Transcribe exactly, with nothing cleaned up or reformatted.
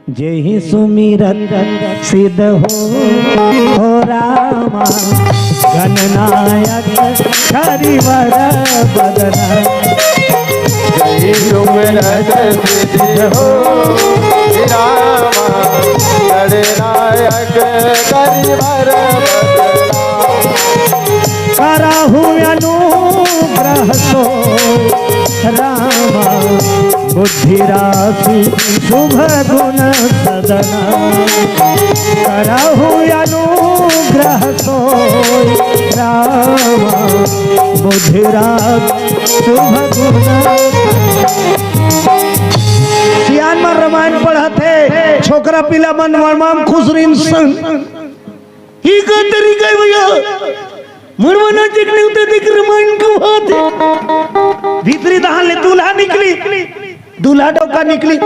जेहि सुमिरत सिद्ध हो, हो रामा। गणनायक करिवर बदना। जेहि सुमिरत सिद्ध हो, रामा। गणनायक करिवर बदना। करहु अनुग्रह सोइ रामा। बुद्धि राशि शुभ गुण सदना। करहु अनुग्रह सोइ रामा। बुद्धि राशि शुभ गुण। सियान मन रामायण पढ़त हे, छोकरा पिला मन रामायण खुश रहिन सन। ई का तरीका हे भैया? मरवाना चेक नहीं होता, देख रामायण के बात हे। भीतरी दहान ले दूल्हा निकली, दूल्हा डौका निकली।